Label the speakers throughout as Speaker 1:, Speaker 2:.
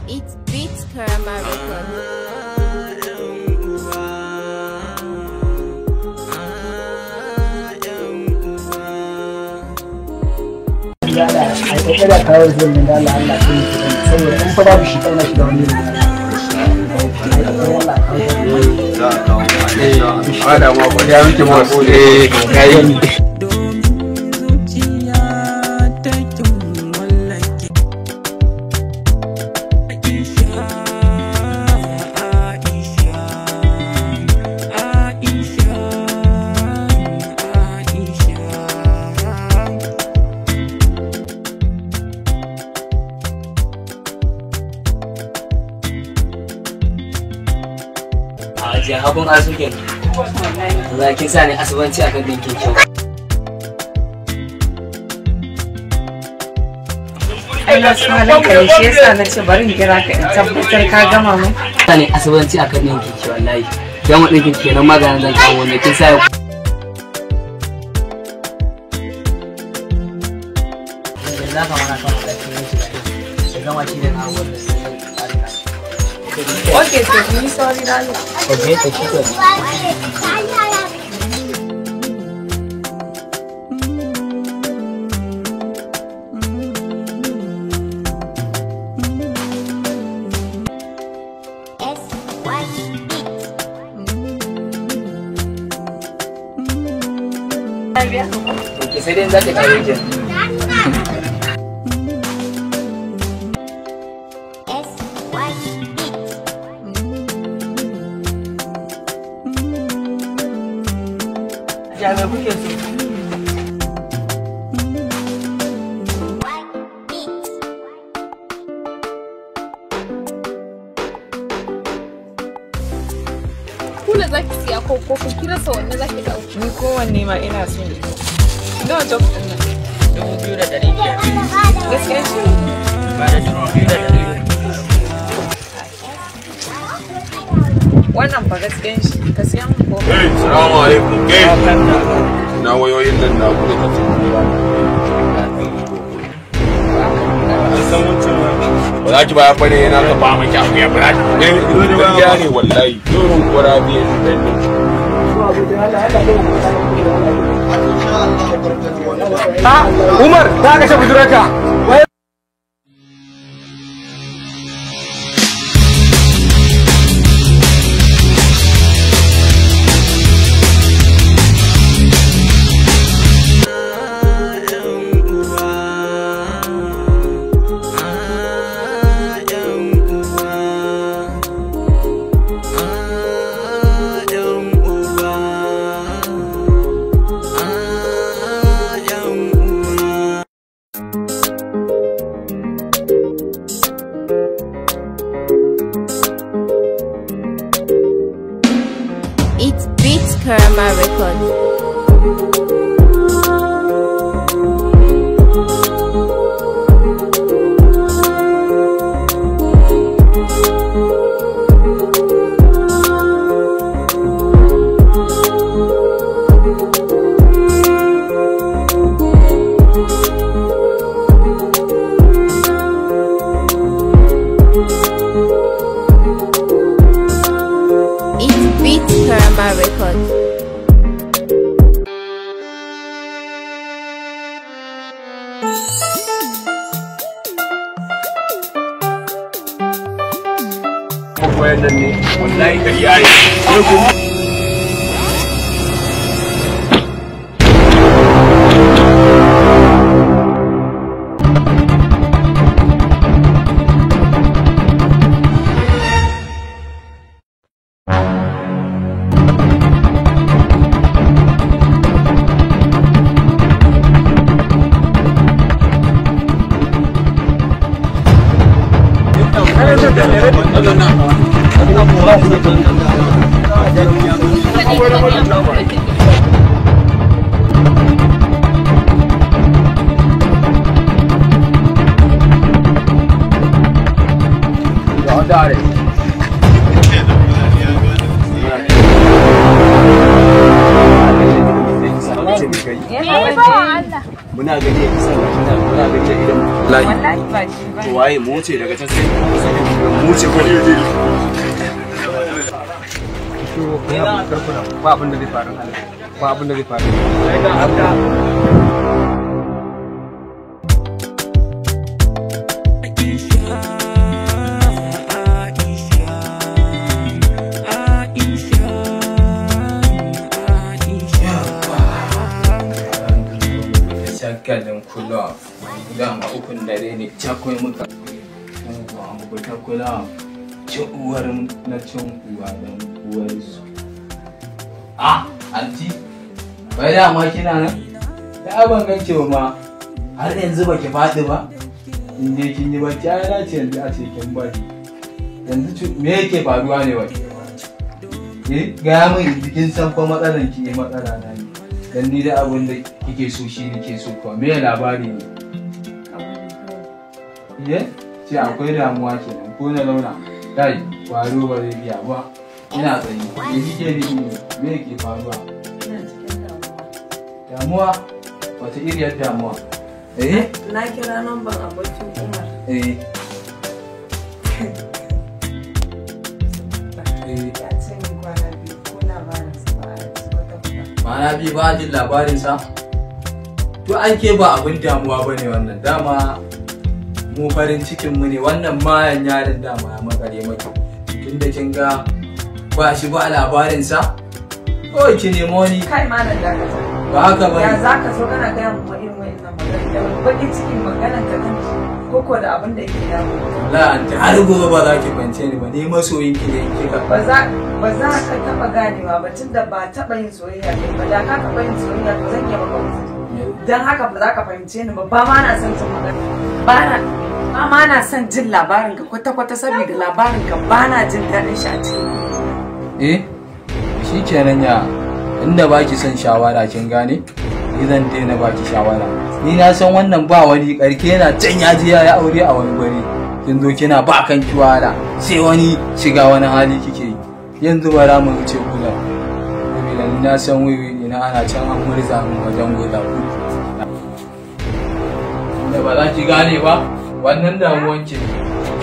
Speaker 1: It beats Karama Records.
Speaker 2: A kawo zuwan nan da Allah Allah sai mu saboda in fa babu shi kana shiga wani ne.
Speaker 3: Za a kawo ma da ma ya miki ma eh kai
Speaker 4: a hagun asuken za ki sa ni asubanci akan dinkin kyau.
Speaker 5: Ai na san halin ka ne, shi yasa na ce bari in kira ka in tabbatar ka gama mu.
Speaker 4: Sa ni asubanci akan dinkin kyau wallahi. Gama dinkin kenan maganin zan kawo ne kin sa. Za ka mana kan da kin shi da gama shi da na wannan sai.
Speaker 5: Okay, to ni sorry dalo.
Speaker 4: Okay, to shi kenan. Okay, sai dai za ta kare ki.
Speaker 5: Ya me kuke so?
Speaker 6: Kula za ki siya ko ko kira sa wanne za ki dauka?
Speaker 5: Ni kowanne ma ina so. Nawa job din nan?
Speaker 4: 2500.
Speaker 5: Gaskiya ce.
Speaker 4: Ba da 2500.
Speaker 5: Wannan fa gaskiyan shi. Ka siya mun ko?
Speaker 3: Hey, salamu alaikum. Kai. Na wayoyin nan na kuka ta ci. Ba za ki baya fare yana ka ba maki abu ya fara. Eh, gaskiya ne wallahi. Doron kora biye da ni.
Speaker 2: Ah, Umar, ta kashe budurarka.
Speaker 1: It beats Karama Records. It beats Karama Records.
Speaker 3: Wayan nan ne wallahi ƙarya ne.
Speaker 4: Muna gani ya kisa muna gani da idan
Speaker 5: Wallahi ba shi ba.
Speaker 3: To waye mu wuce daga can sai mu wuce ko
Speaker 2: ba abin da zai faru, ba abin da zai faru.
Speaker 7: Shagalin kula dama ukun dare ne cakwai muka abu ta kula ci uwar na cin uwa don uwar su. Ah, anti, bai dama kina nan? Da ban ganke ba ma, har yanzu baki faɗi ba? In dai kin yi bacci ai dace yanzu a ce kin bari. Yanzu me yake faruwa ne wai? Eh, gaya min kin san fa matsalan ki ne matsala na ne. Dan ni da abin da kike so shi nake so kuwa me labari ne? Iye? Ce akwai damuwa kenan ko na launa. Kai, kwaro ba zai biya ba. Ina tsaye. Me kike nufi ne? Me yake faruwa?
Speaker 5: Ina cikin damuwa.
Speaker 7: Damuwa? Wata iriyar damuwa? Eh?
Speaker 5: Na kira namban abokin Umar.
Speaker 7: Eh. Eh.
Speaker 5: Ya ce min kwana biyu ko labarin sa ba a ji kwata-kwata.
Speaker 7: Ma'ana biyu ba jin labarinsa? To an ke ba abin damuwa ba ne wannan dama mu farin cikin mu ne wannan mayan yaron dama ya makare maki tunda kin ga ba shi ba labarinsa kawai ki nemo ni.
Speaker 5: Kai malam dakata.
Speaker 7: Ba haka ba
Speaker 5: Ya
Speaker 7: ne.
Speaker 5: za ka zo kana gaya mu irin wa'innan magana da baƙin cikin maganan ka kan koko da abin da yake damu.
Speaker 7: La anti har gobe ba za ki fahimce ni ba ni masoyin ki ne kika.
Speaker 5: Ba za ka taɓa ganewa ba tunda ba taɓa yin soyayya kai ba, da ka taɓa yin soyayya to zan iya maka uzuri. Dan haka ba za ka fahimce ni ba, ba ma na son jin magana. Ba na ba ma na son jin labarin ka kwata-kwata saboda labarin ka ba na jin daɗin shi a cikin.
Speaker 7: Eh shikenan ya inda baki son shawara kin gane ni zan daina baki shawara. Ni na san wannan ba wani karke yana can ya je ya yi aure a wani gari. Kin zo kina ba kan kiwala sai wani shiga wani hali kike yi. Yanzu bara mu wuce kula. Saboda ni na san wiwi ina ana can an murza mu wajen guda uku. Da ba za ki gane ba wannan damuwan ki.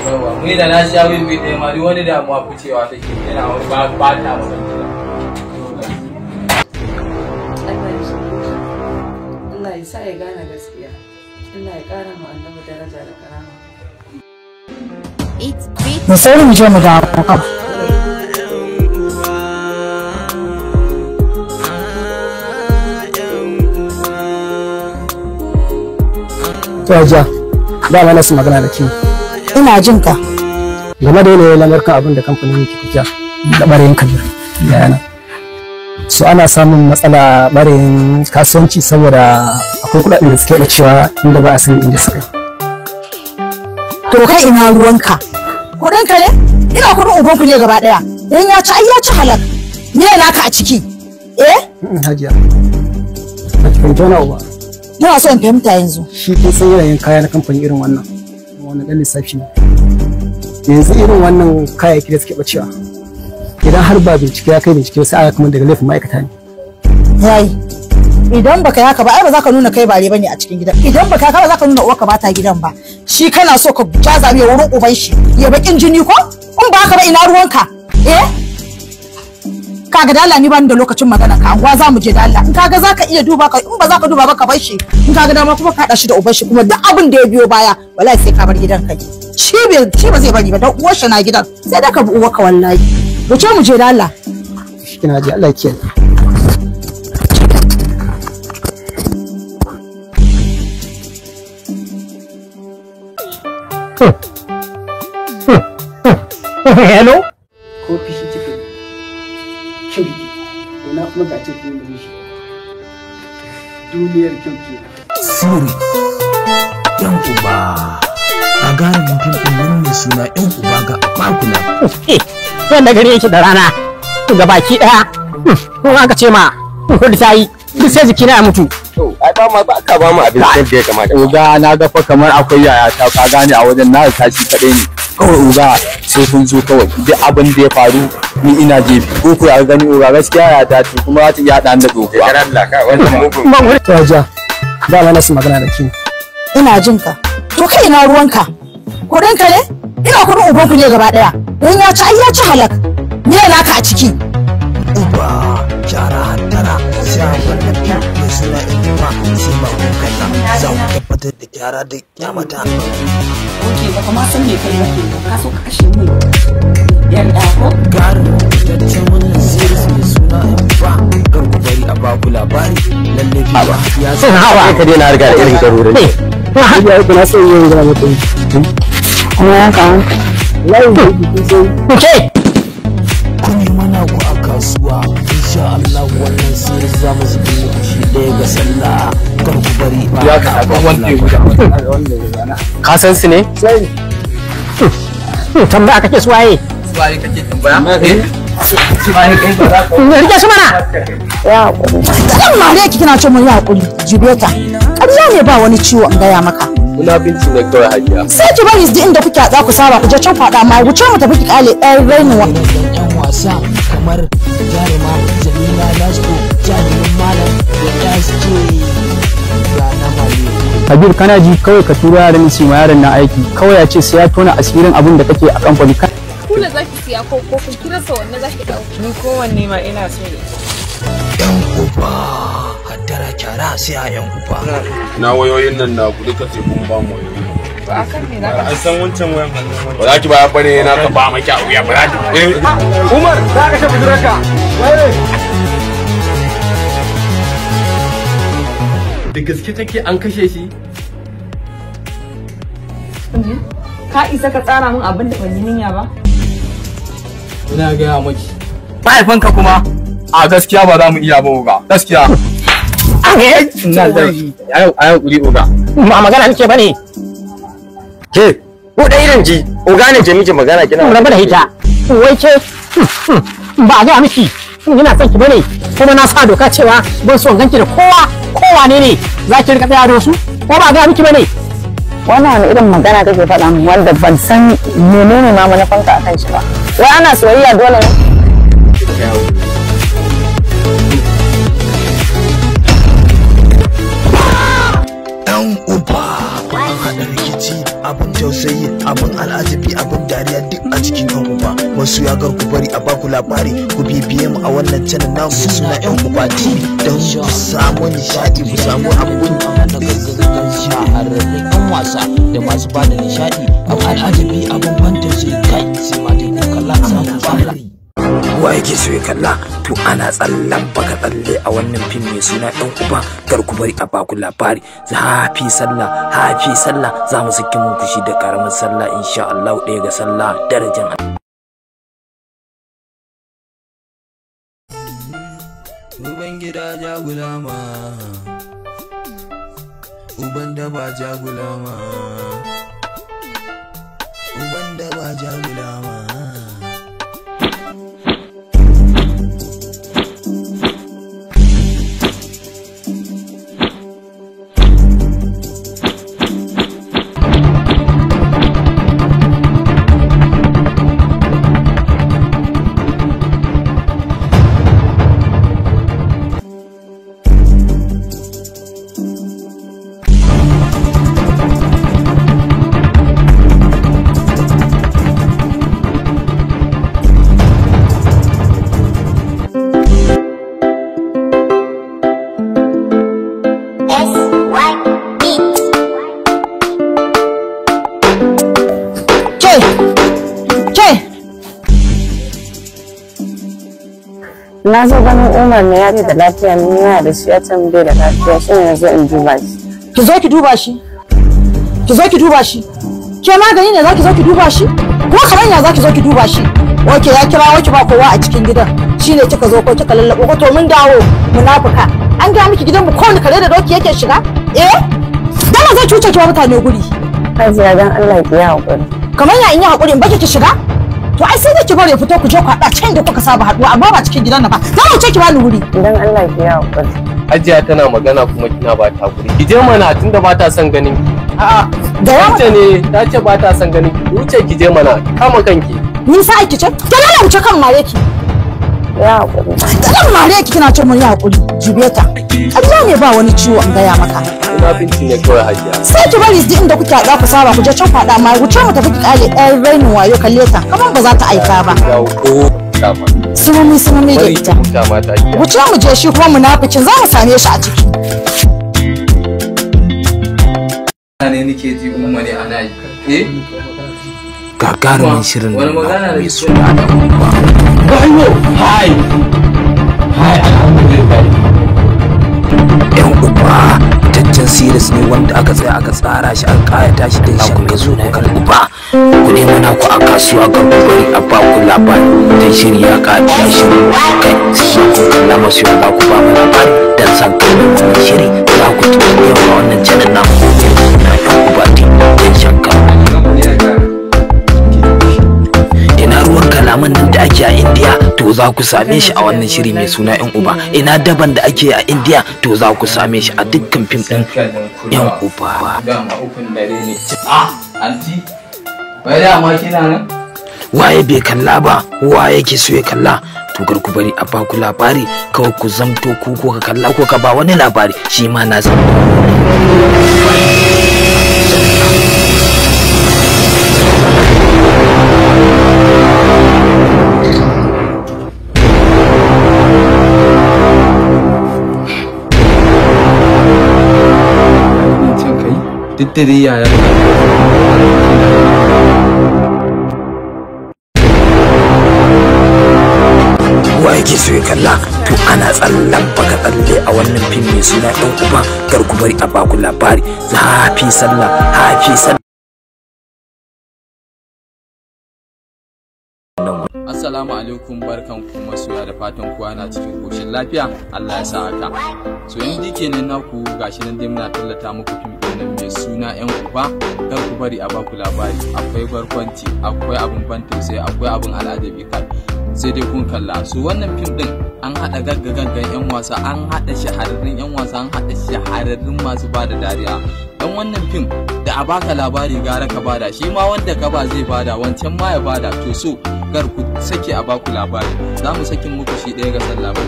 Speaker 7: Yawa mu da na sha wiwi ɗaya ma duk wani damuwa ficewa take yana wani ba ba ta wa kanki.
Speaker 5: Allah ya shirye shi. Allah ya sa ya gane gaskiya. Allah ya ƙara ma annabi daraja da karama.
Speaker 1: It's Beat
Speaker 8: Mu sauri mu je mu dawo kawai.
Speaker 2: To Hajiya, dama na su magana da ke.
Speaker 8: Ina jin ka.
Speaker 2: Game da yanayin lamarkan abin da kamfanin yake tafiya da ɓarayin Kabir yana. So ana samun matsala ɓarayin kasuwanci saboda akwai kuɗaɗen da suke ɓacewa inda ba a san inda suka yi.
Speaker 8: To kai ina ruwanka? Kuɗin ka ne? Ina kuɗin ubanku ne gaba ɗaya. Dan ya ci ai ya ci halak. Me naka a ciki? Eh?
Speaker 2: Hajiya, ba ki fahimci wani abu ba.
Speaker 8: Ina so in fahimta yanzu.
Speaker 2: Shi kin san yanayin kaya na kamfani irin wannan. Wannan ɗan lissafi ne. Yanzu irin wannan kayayyaki da suke ɓacewa. Idan har ba bincike ya kai bincike sai aka kuma daga laifin ma'aikata ne.
Speaker 8: Yayi. Idan baka yaka ba ai ba za ka nuna kai bare bane a cikin gidan. Idan baka yaka ba za ka nuna uwarka ba ta gidan ba. Shi kana so ka jaza mai wurin uban shi ya bakin jini ko? In ba haka ba ina ruwanka? Eh? Kaga da Allah ni bani da lokacin magana ka anguwa za mu je da Allah. In kaga za ka iya duba ka in ba za ka duba ba ka bar shi. In kaga dama kuma ka haɗa shi da uban shi kuma duk abin da ya biyo baya wallahi sai ka bar gidan kai. Shi bai shi ba zai bari ba dan uwar shi na gidan. Sai da ka bi uwarka wallahi. Wuce mu je da Allah.
Speaker 2: Shi kina Hajiya, Allah ya kiyaye.
Speaker 8: Hello?
Speaker 2: Ko fishi kika yi, kyau kike, ina kuma ga ce kin yi shi. Duniyar kyau ke.
Speaker 9: Siri yan uba gagarumin fim ɗin nan mai suna yan uba ga abakula.
Speaker 10: Yadda gari yake da rana ga baki daya kuma aka ce ma kudu ta yi duk sai jikina ya mutu.
Speaker 3: To ai ba ma ba ka ba mu abin da ya kamata.
Speaker 7: Uga na ga fa kamar akwai yaya ta ka gane a wajen na tashi kaɗai ne. Kawai uga sai kun zo kawai duk abin da ya faru ni ina jefi ko ku ya gani uga gaskiya ya ta ce kuma za ta iya haɗa ni da tsohuwa.
Speaker 3: Allah ka wannan mugun.
Speaker 2: To Hajiya, dama na su magana da ke.
Speaker 8: Ina jin ka. To kai ina ruwanka? Kuɗinka ne? Ina kuɗin ubanku ne gaba ɗaya. Don ya ci ai ya ci halak. Me naka a ciki?
Speaker 9: Uba kyara hattara sai a wannan fim mai suna yan uba sai ma kun kalla za ku tabbatar da kyara da kyamata.
Speaker 5: Oke, baka ma san me kai ba ke ka so ka kashe mu. Yar da ko?
Speaker 9: Garin fitaccen wannan series mai suna yan uba kar ku bari a baku labari lalle biwa ya
Speaker 10: Sun hawa.
Speaker 11: Ka daina harka da irin garurin.
Speaker 2: Ya ku na son yin gana mutum.
Speaker 5: Kuma ya kawo.
Speaker 10: Ke.
Speaker 9: Ku ne mana ku a kasuwa insha Allah wannan series za mu zubi muku shi ɗaya ga sallah kar ku bari ba
Speaker 7: Ya ka
Speaker 9: a
Speaker 7: wanda ya guda.
Speaker 11: Ka san su ne?
Speaker 10: Tambaya kake su waye?
Speaker 7: Suwaye kake tambaya? Eh? Suwaye kai ba za ka
Speaker 10: Rike su mana.
Speaker 5: Ya hakuri.
Speaker 8: Zan mare ki kina ce mun yi hakuri. Jibeta. Ƙarya ne ba wani ciwo in gaya maka.
Speaker 3: Munafinci ne kawai hajiya.
Speaker 8: Sai ki bari duk inda kuke za ku saba ku je can faɗa amma wuce mu tafi ki kale ɗan rainuwa.
Speaker 9: Yan wasa kamar jaruma Jamila Lasko jarumin malam da SK Rana Mali.
Speaker 2: Kabir kana ji kawai ka tura yaran su ma yaran na aiki kawai ya ce sai ya tona asirin abin da kake a kamfani.
Speaker 6: Kula zaki siya ko ko ki rasa wanne zaki dauka.
Speaker 5: Ni kowanne ma ina so ne.
Speaker 9: Yan uba hattara kyara sai a yan uba.
Speaker 3: Na wayoyin nan na ku duka sai kun ba mu wayoyin.
Speaker 5: To akan me zaka
Speaker 3: An san wancan wayan hannun wancan. Ba za ki bayar bane na ka ba maki akuya ba za ki. Eh.
Speaker 7: Umar za ka shafi budurarka. Da gaske take an kashe shi?
Speaker 5: Ka isa ka tsara min abin da ban yi niyya ba?
Speaker 7: Ina gaya maki. Mahaifinka kuma a gaskiya ba za mu iya ba oga. Gaskiya. Ina da ayo ayo kuri oga.
Speaker 10: Ba magana nake bane.
Speaker 11: Ke, ko da irin ji, oga ne ke miki magana kina.
Speaker 10: Rabu da ita. Wai ke ba a gaya miki ina son ki bane kuma na sa doka cewa ban son ganki da kowa kowa ne ne za ki rika tsaya da wasu ko ba a gaya miki bane.
Speaker 5: Wannan wani irin magana kake faɗa min wanda ban san menene ma manufanka akan shi ba. Wai ana soyayya dole ne?
Speaker 9: Yan uba an haɗa rikici abin tausayi abin al'ajabi abin dariya duk a cikin yan uba wasu ya ku bari a baku labari ku bibiye mu a wannan channel namu mai suna yan uba TV don ku samu nishaɗi ku samu abun shahararrun yan wasa da masu bada nishaɗi abin al'ajabi abin ban tausayi kai sai ma dai ku kalla samu fara wa yake so ya kalla to ana tsallan baka tsalle a wannan fim mai suna ɗan uba kar ku bari a baku labari hafi sallah hafi sallah za mu saki muku shi da karamin sallah insha Allah ɗaya ga sallah darajan
Speaker 7: Uban gida jagulama. Uban daba jagulama.
Speaker 9: Uban daba jagulama.
Speaker 8: Ke! Ke!
Speaker 5: Na zo ganin Umar ne ya ce da lafiya ni yana da shi ya ce min bai da lafiya shi ne na zo in duba shi.
Speaker 8: Ki zo ki duba shi. Ki zo ki duba shi. Ke magani ne za ki zo ki duba shi? Ko kamar ya za ki zo ki duba shi? Oke ya kira ki ba kowa a cikin gidan. Shine kika zo ko kika lallabo ko to mun dawo munafuka. An ga miki gidan mu kowane kare da doki yake shiga? Eh? Dama zai cuce ki wa mutane guri.
Speaker 5: Hajiya dan Allah ki yi haƙuri.
Speaker 8: Kamar ya in yi haƙuri in baki ki shiga? To ai sai dai ki bari ya fito ku je ku haɗa can da kuka saba haɗuwa amma ba cikin gidan nan ba. Za mu ce ki bani wuri.
Speaker 5: Dan Allah ki yi haƙuri.
Speaker 7: Hajiya tana magana kuma kina ba ta hakuri. Ki je mana tunda ba ta son ganin ki. A'a,
Speaker 8: Da yawa.
Speaker 7: Wuce ne ta ce ba ta son ganin ki. Wuce ki je mana, ki kama kanki.
Speaker 8: Ni sa ki ce? Ki lalace kan mare ki.
Speaker 5: Ya haƙuri.
Speaker 8: Zan mare ki kina ce mun yi haƙuri. Jibeta. Allah ne ba wani ciwo an gaya maka.
Speaker 3: Munafinci ne kawai hajiya.
Speaker 8: Sai ki bari duk inda kuke haɗa ku saba ku je can faɗa ma wuce mu tafi ki kale ɗan rainin wayo kalle ta kaman ba za ta aika ba. Sumumi sumumi da ita. Wuce mu je shi kuma munafikin za mu same shi a ciki.
Speaker 7: Ne nake ji umma ne ana yi. Eh?
Speaker 9: Gagarumin shirin nan mai suna da uba.
Speaker 7: Hai! Hai, alhamdulillah.
Speaker 9: Yan uba fitaccen series ne wanda aka tsaya aka tsara shi an kayata shi don shi mai suna yan uba. Ku nemo naku a kasuwa ga bari a ba ku labari don shiri ya kayata shi kai sai ku kalla masu yau ba ku ba mu labari don san kallon wannan shiri za ku tuba yau a wannan channel namu na yan uba don shan ina ruwan kalaman nan da ake a India to za ku same shi a wannan shiri mai suna yan uba. Ina daban da ake a India to za ku same shi a dukkan fim din yan uba.
Speaker 7: Dama ukun dare ne. Ah, anti. Wai dama kina nan?
Speaker 9: Waye bai kalla ba, waye yake so ya kalla? To kar ku bari a ba ku labari, kawai ku zamto ku ko ka kalla ko ka ba wani labari, shi ma na san.
Speaker 7: Duk da dai yaya
Speaker 9: wa yake so ya kalla to ana tsallan baka tsalle a wannan fim mai suna ɗan uba. Kar ku bari a baku labari. Hafi sallah, hafi sallah.
Speaker 7: Assalamu alaikum, barkan ku masoya da fatan kowa na cikin koshin lafiya, Allah ya sa haka. So yanzu kenan naku gashi nan dai muna tallata muku fim din nan mai suna yan uba. Kar ku bari a baku labari, akwai barkwanci, akwai abun ban tausayi, akwai abun al'ajabi kai sai dai kun kalla. So wannan fim din an haɗa gaggagaggan yan wasa, an haɗa shahararrun yan wasa, an haɗa shahararrun masu bada dariya. Dan wannan fim da a baka labari gara ka bada, shi ma wanda ka ba zai bada, wancan ma ya bada. To so kar ku sake a baku labari. Za mu sakin muku shi ɗaya ga sallah ba.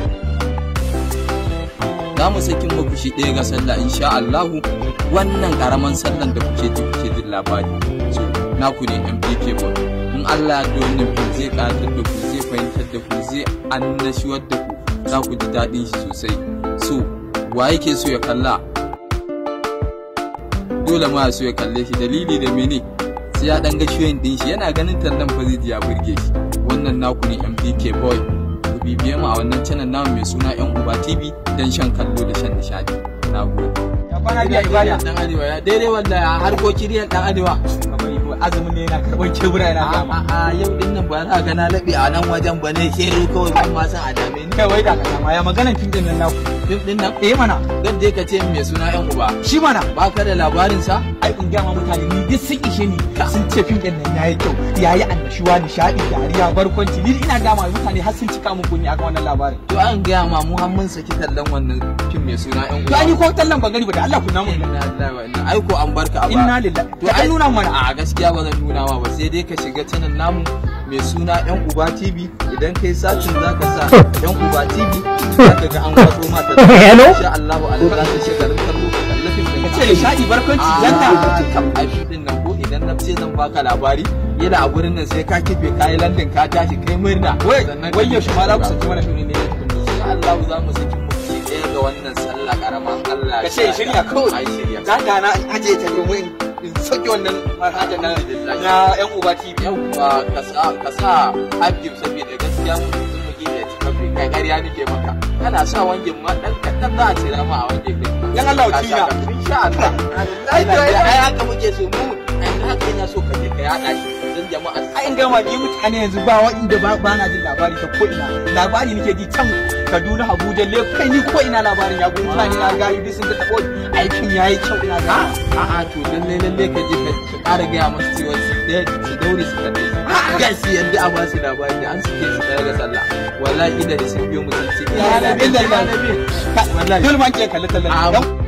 Speaker 7: Za mu sakin muku shi ɗaya ga sallah insha Allahu. Wannan karaman sallan da kuke ji kuke jin labari. So naku ne MPK boy. In Allah ya yarda wannan fim zai ƙayatar da ku, zai fahimtar da ku, zai annashuwar da ku, za ku ji daɗin shi sosai. So wa yake so ya kalla? Dole ma ya so ya kalle shi. Dalili da mene? Sai ya dan ga shirin din shi, yana ganin tallan fa zai ji ya burge shi. Wannan naku ne MPK boy. Ku bibiye mu a wannan channel namu mai suna yan uba TV dan shan kallo da shan nishadi. Nagode.
Speaker 12: Ya kwana biya ibada.
Speaker 7: Dan arewa ya daidai wallahi harkokin riyal dan arewa.
Speaker 12: Azumin ne yana karɓar kebura yana gama.
Speaker 7: A yau din nan ba za ka na laɓe a nan wajen ba ne sheru kawai ban ma san a dame ni.
Speaker 12: Kai wai da ka sama ya maganan fim din nan naku.
Speaker 7: Fim din nan?
Speaker 12: Eh mana.
Speaker 7: Gan dai ka ce mai suna yan uba.
Speaker 12: Shi mana.
Speaker 7: Ba ka da labarin sa?
Speaker 12: Ai in gama mutane ni duk sun ishe ni sun ce fim din nan yayi kyau, yayi annashuwa, nishaɗi, dariya, barkwanci. Ni ina gama mutane har sun cika mun kunni akan wannan labarin.
Speaker 7: To an gaya ma mu har mun saki tallan wannan fim mai suna yan uba.
Speaker 12: To ai ni ko tallan ban gani ba da Allah ku namu.
Speaker 7: Inna lillahi wa inna ai ko an barka a ba.
Speaker 12: Inna lillahi.
Speaker 7: To ai nuna mana a gaskiya ba zan nuna ma ba, sai dai ka shiga channel namu mai suna yan uba TV. Idan kai satin zaka sa yan uba TV zaka ga an kwato ma ta.
Speaker 10: Hello?
Speaker 7: Insha Allah Allah za ta shiga garin kallo ka kalli fim din.
Speaker 12: Ka ce nishaɗi barkwanci yanda
Speaker 7: kam ai fim din nan ko idan na ce zan baka labari yana a gurin nan sai ka kife ka yi landin ka tashi kai murna.
Speaker 12: Wai wai yaushe ma za ku saki mana fim ne?
Speaker 7: Insha Allah za mu saki muku shi ɗaya ga wannan sallah karaman Allah.
Speaker 12: Ka ce shirya kawai.
Speaker 7: Ai shirya.
Speaker 12: Za ka na aje ta domin in sauke wannan manhajar na yan uba TV.
Speaker 7: Yau ba ka sa 5 gig saboda gaskiya mun muke da cika kai ƙarya nake maka. Kana sa wangin ma dan kaɗan za a cira ma a wange kai.
Speaker 12: Dan Allah wakila.
Speaker 7: Insha Allah. Ai ai haka muke so mu ai haka ina so ka je ka yaɗa shi dan jama'a.
Speaker 12: Ai in gama ni mutane yanzu ba wanda ba na jin labari ta ko ina. Labari nake ji can Kaduna, Abuja, Lagos, kai ni ko ina labarin ya gudu mutane na gayu duk sun ga tabo aikin yayi kyau ina ga.
Speaker 7: A'a to lalle lalle ka je ka ƙara gaya masu cewa su daure su kalle shi. Gashi yadda a ba su labari da an suke su tsaya ga sallah. Wallahi da sun biyo mu sun ce.
Speaker 12: Ya nabi wallahi. Dole ma ke kalle tallan.